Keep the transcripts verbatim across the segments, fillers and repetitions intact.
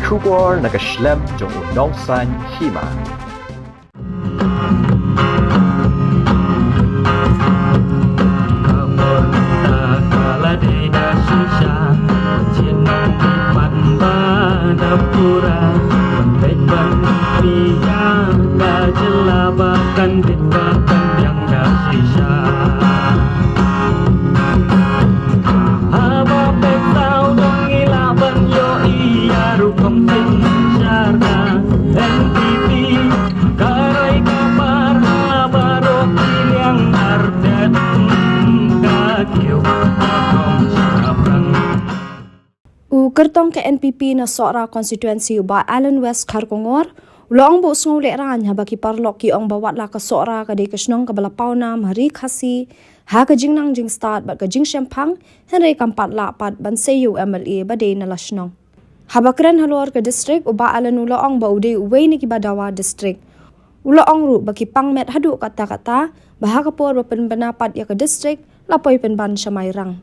Khubor na ka shlem jong u nongsan hima. Haba pyrshah u dang ïa la ban ïohi ïa rukom synshar ka N P P. Ka roi ka par ha baroh ki liang artet ka kiew ka kong shaprang. U kyrtong ka N P P na Sohra constituency u Bah Allan West Kharkongor u la ong ba u sngewlehrain haba ki paralok ki ong ba wat la ka Sohra ka dei ka shnong kaba la pawnam ha ri Khasi ha ka jingnang jingstad bad ka jingshemphang, hynrei kam pat lah pat ban sei ïa u M L A ba dei na la shnong. Haba kren halor ka district, u Bah Allan u la ong ba u dei uwei na kiba dawa district. U la ong ruh ba ki pang met haduh katta katta ba ha ka por ba pynbna pat ïa ka district la poi pynban sha Mairang.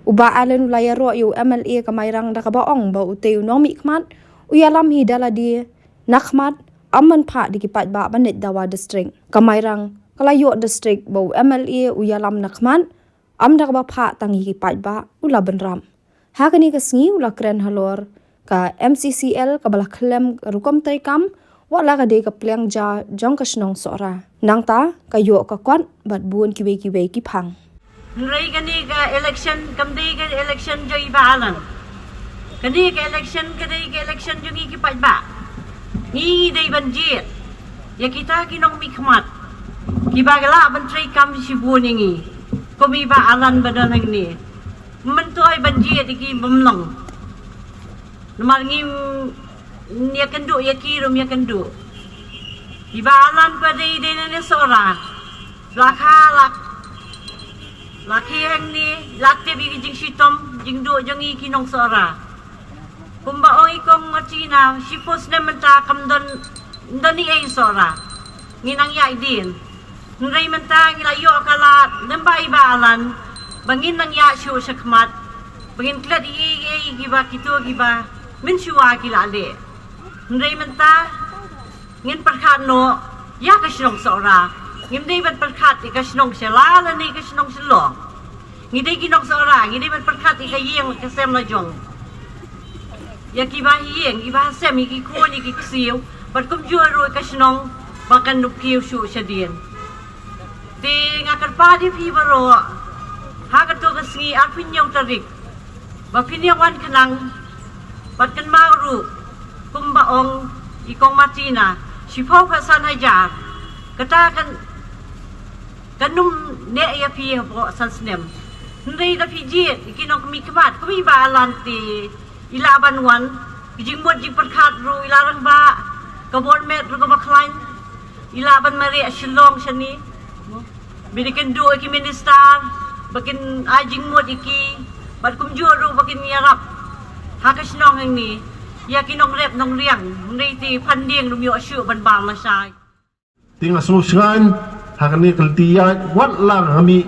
U Bah Allan u la ïaroh ïa u M L A ka Mairang da kaba ong ba utei u nongmihkhmat u ïalam hi da lade na khmat, ym ban phah da ki paidbah ban leit dawa district. Ka Mairang ka la ïoh district ba u M L A u ïalam na khmat, ym da kaba phah tang ïa ki paidbah, u la bynrap. Ha kane ka sngi u la kren halor ka M C C L kaba la khlem ka rukom treikam, wat la ka dei ka pliang ja jong ka shnong Sohra. Nangta ka ïoh ka kot bad bun kiwei kiwei ki phang. Hynrei kane ka election kam dei ka election jong i Bah Allan. Kane ka election ka dei ka election jong ngi ki paidbah. Ngi dei ban jied ïa kita ki nongmihkhmat kiba lah ban treikam shibun ïa ngi. Kum i Bah Allan ba don hangne. Myntoi ban jied ïa ki bym long. Namar ngim ïakynduh ïa ki ruh ym ïakynduh. I Bah Allan pat dei dei na ne Sohra. La kha la, la ki hangne la tip ïa ki jingshitom jingduh jong ngi ki nong Sohra. Kumba ong i kong Martina, shiphew snem mynta kam don, don ei ei Sohra. Ngi nang ïaid dien. Hynrei mynta ngi la ïoh ka lad lem bad i Bah Allan ba ngin nang ïaid shuh shakhmat, ba ngin klet ei ei kiba kito kiba mynshuwa ki la leh. Hynrei mynta ngin pyrkhat noh ïa ka shnong Sohra. Ngim dei ban pyrkhat ïa ka shnong Shella lane ka shnong Shillong. Ngi dei ki nong Sohra, ngi dei ban pyrkhat ïa ka ïing ka sem la jong. Ïa kiba ha ïing, kiba ha sem, ïa ki khun, ïa ki ksiew, bad kumjuh ruh ka shnong ba kan nukiew shuh shadien. Te nga kyrpad ïa phi baroh ha kato ka sngi arphew hynñiew tarik ba phin ïa wan khnang bad kynmaw ruh kumba ong i kong Martina, shiphew phew san hajar. Kata kan kan ym neh ïa phi hapoh san snem. Hynrei da phi jied ïa ki nongmihkhmat kum i Bah Allan te i lah ban wan, ki jingmut jingpyrkhat ruh i la rangbah, ka bor met ruh kaba khlaiñ, i lah ban mareh Shillong shane. Ba kin duh ïa ki minister ba kin ai jingmut ïa ki, bad kumjuh ruh ba kin ïarap ha ka shnong hangne ïa ki nongrep nongriang. Hynrei te funding ruh ym ïoh shuh ban bam lashai. Te nga sngewsngaiñ ha kane ka lynti ïaid wat la nga mih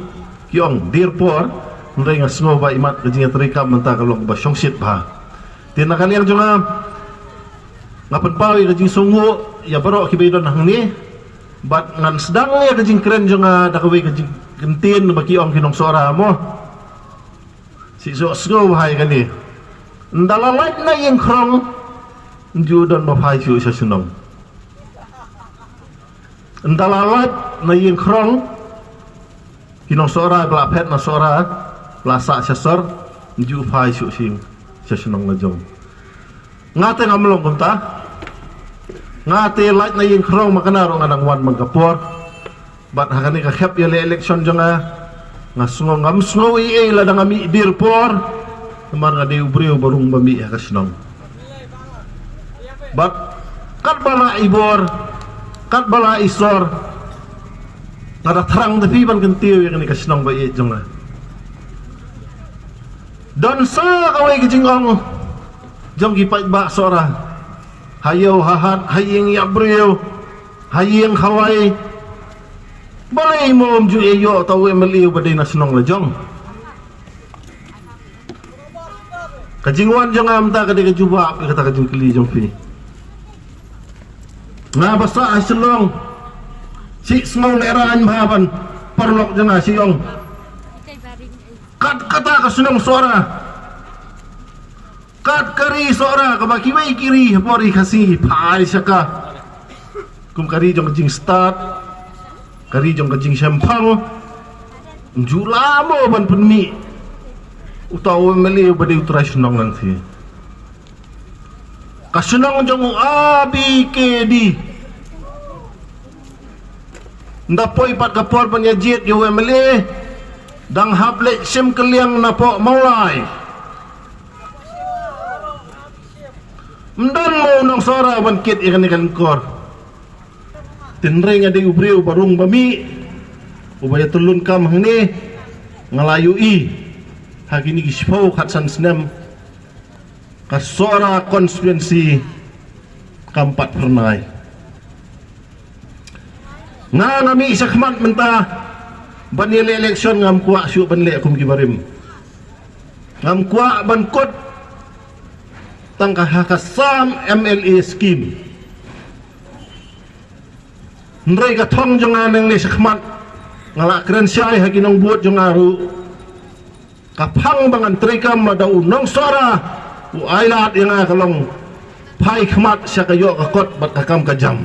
ki ong der por, hynrei nga sngew ba imat ka jingïatreikam mynta ka long ba shongshit bha. Te na ka liang jong nga, nga pynpaw ïa ka jingsngewnguh ïa baroh kiba ïadon hangne, bad ngan sdang ïa ka jingkren jong nga da kawei ka jingkyntien ba ki ong ki nong Sohra mo. Shisha sngew bha ïa kane. Ynda la lait na ïing khrong, ym ju don ba phai shuh sha shnong. Ynda la lait na ïing khrong, ki nong Sohra ba la phet na Sohra, ba la sah sha sor, ym ju phai shuh sha shnong la jong. Nga te ngam long kumta. Nga te lait na ïing khrong ma kane ruh nga dang wan man ka por. Bad ha kane ka khep ïaleh election jong nga, nga sngew, ngam sngew ei ei lada nga mih der por. Namar nga dei u briew ba rung ba mih ha ka shnong. Bad katba lah i bor, katba lah i sor, nga da thrang da phi ban kyntiew ïa kane ka shnong ba ïeit jong nga. Don sa kawei ka jingong jong ki paidbah Sohra. Ha ïew ha hat, ha ïing ïa briew, ha ïing ha wai. Balei mo ym ju ïoh ta u M L A uba dei na shnong la jong. Ka jingwan jong nga mynta ka dei ka jubab ïa kata ka jingkylli jong phi. Nga ba sah ha Shillong, shi sngew lehrain bha ban paralok jong nga shi ong. Kat kata ka shnong Sohra, kat ka ri Sohra kaba kiwei ki ri ha por i Khasi phai sha ka. Kum ka ri jong ka jingstad, ka ri jong ka jingshemphang. Ju lah mo ban pynmih uta u M L A uba dei u trai shnong nangta. Ka shnong jong u A B K D. Nda poi pat ka por ban ïa jied ïa u M L A, dang hap leit shim kylliang na poh Mawlai. Ym don mo u nong Sohra ban kit ïa kane ka lyngkor. Tynrai nga dei u briew ba rung ba mih, uba ïa tyllunkam hangne. Nga la ïohi ha kine ki shiphew khatsan snem, ka Sohra constituency kam pat phyrnai. Nga nga mih shakhmat mynta ban ïaleh election, ngam kwah shuh ban leh kum ki barim. Ngam kwah ban kut tang ka ha ka sam M L A scheme. Hynrei ka thong jong nga nangne shakhmat, nga la kren shai ha ki nongbud jong nga ruh. Ka phang ba ngan treikam lada u nong Sohra u ailad ïa nga, ka long phai khmat sha ka ïoh ka kot bad ka kam ka jam.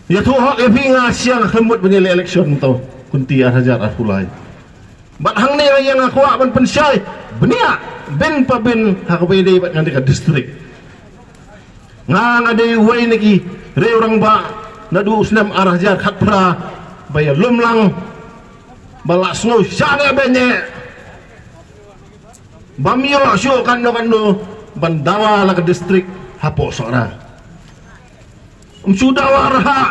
Ïathuh hok ïa phi, nga sha nga khlem mut ban ïaleh election to, kynti ar hajar arphew lai. Bad hangne nga ïa nga kwah ban pynshai bniah bin pa bin ha kaba ïadei bad ngan dei ka district. Nga nga dei uwei na ki riew rangbah naduh u snem ar hajar khatphra ba ïalum lang, ba la sngew shah ne ba ne, bam ïoh shuh katno katno ban dawa la ka district hapoh Sohra. Ym shu dawa rhah.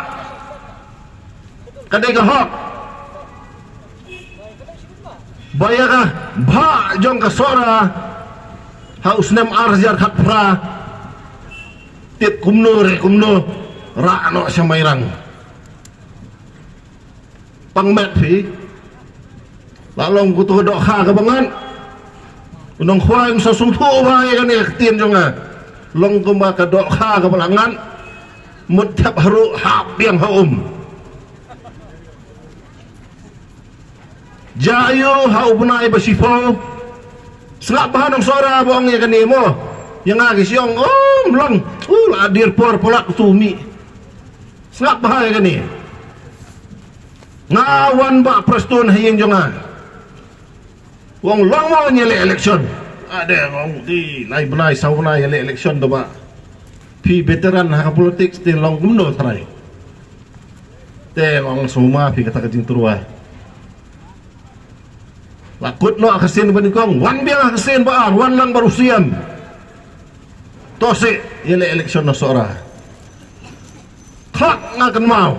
Ka dei ka hok ba ïa ka bhah jong ka Sohra ha u snem ar hajar khatphra, tip kumno re kumno, rah noh sha Mairang. Pang met phi. La long kumto ka dohkha kaba ngat. U nongkhwai um sa sngewthuh bha ïa kane ka ktien jong nga. Long kumba ka dohkha kaba la ngat. Mut thep haruh hap biang ha um. Jia aiu ha u bnai ba shiphew. Sngap bha nong Sohra ba ong ïa kane mo. Ïa nga ki shu ong, um long. U la dir por palat utu u mih. Sngap bha ïa kane. Nga wan Bah Prestone ha ïing jong nga. U ong long mo ngan ïaleh election. Ade, u ong, di lai bnai saw bnai ïaleh election da Bah. Phi veteran ha ka politics, te long kumno trai. Te u ong sngewma phi kata ka jingtyrwa. La kut noh ha ka sien ba nyngkong, wan biang ha ka sien ba ar, wan lang bad u C M. To seh ïaleh election na Sohra. Khak nga kynmaw.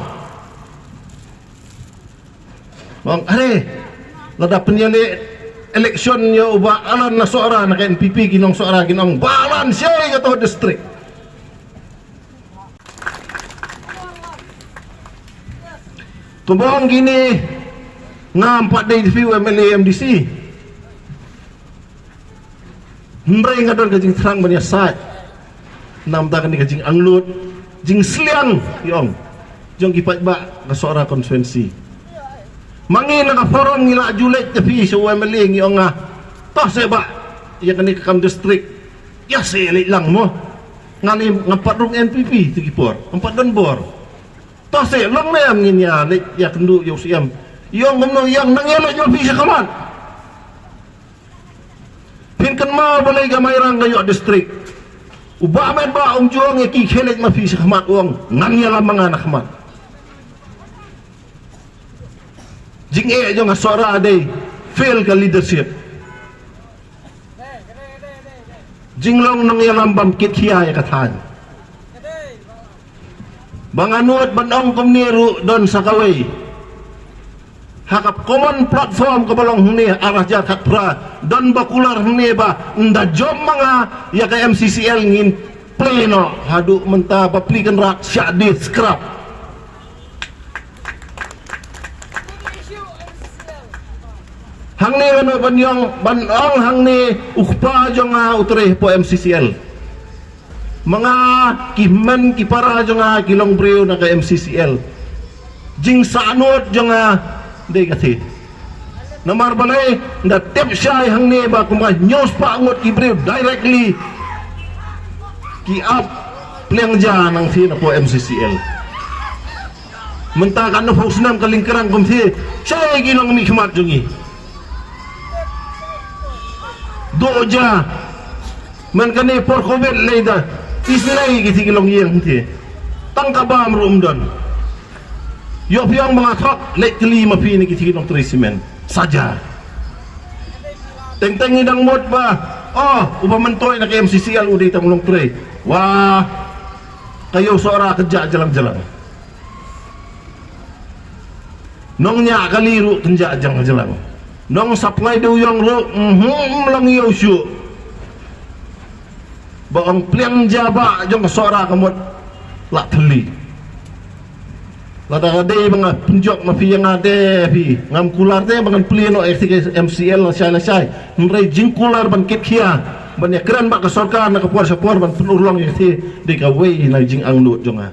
Ong, are, lada pynïaleh election ïa u Bah Alan na Sohra na ka N P P, ki nong Sohra kin ong, Bah Alan shai kato district. Kumba ong kine, ngam pat dei phi u M L A M D C. Hynrei nga don ka jingthrang ban ïasaid namar kane ka jingangnud, jingsliang, ïa ong, jong ki paidbah ka Sohra constituency. Ma ngi na ka forum ngi la ju leit da phi sha u M L A, ngi ong nga, to seh Bah, ïa kane ka kam district. Ïa seh leit lang mo. Nga ni ngam pat rung N P P tu ki por, ngam pat don bor. To seh long ne em ngin ïa leit ïakynduh ïa u C M. Ïa ong kumno, ïa ong nang ïa leit ïa phi sha khmat. Phin kynmaw balei ka Mairang ka ïoh district. U Bah Metbah um ju ong ïa ki khie leit ma phi sha khmat, u ong ngan ïalam ma nga na khmat. Jingeh jong ka Sohra dei fail ka leadership. Jinglong nongïalam bym kit khia ïa ka thaiñ. Ba nga nud ban ong kumne ruh don sa kawei. Ha ka common platform kaba long hangne ar hajar khatphra, don ba kular hangne ba ynda jop ma nga ïa ka M C C L ngin plie noh, haduh mynta ba plie kynrad shah die scrap. Hangne ban ban ong ban ong hangne u kpa jong nga u trei hapoh M C C L. Ma nga ki hynmen ki para jong nga ki long briew na ka M C C L. Jingsahnud jong nga dei kata. Namar balei nga tip shai hangne ba kumba hynñiew spah ngut ki briew directly ki ap pliang ja nangta napoh M C C L. Mynta ka nongphohsnam ka lyngkrang kumta shai ki long mihkhmat jong ngi. Doja man kane por covid lei da. Islei ki ti ki long ïeng ti. Tang ka bam rum don. Yo piang ba nga thok lei kli ma pi ni ki ti ki long trei simen. Saja. Teng teng ni dang mut ba. Oh, uba mentoi na ka M C C L u dei tang long trei. Wah. Kayo sora ka ja jalang jalang. Nong nya kali ru kenja jang jalang. Nong supply du yong ru mhm long yo shu. Ba ong pliang ja ba jong sora ka mut la thli. Lada ka dei ba nga pynjok ma phi nga de phi ngam kular de ba ngan pli no ek M C L la shai la shai. Nrei jing kular ban kit khia ban ya kren ba ka sorkar na ka por sa por ban pynurlong ya thi de ka wei na jing ang nut jong nga.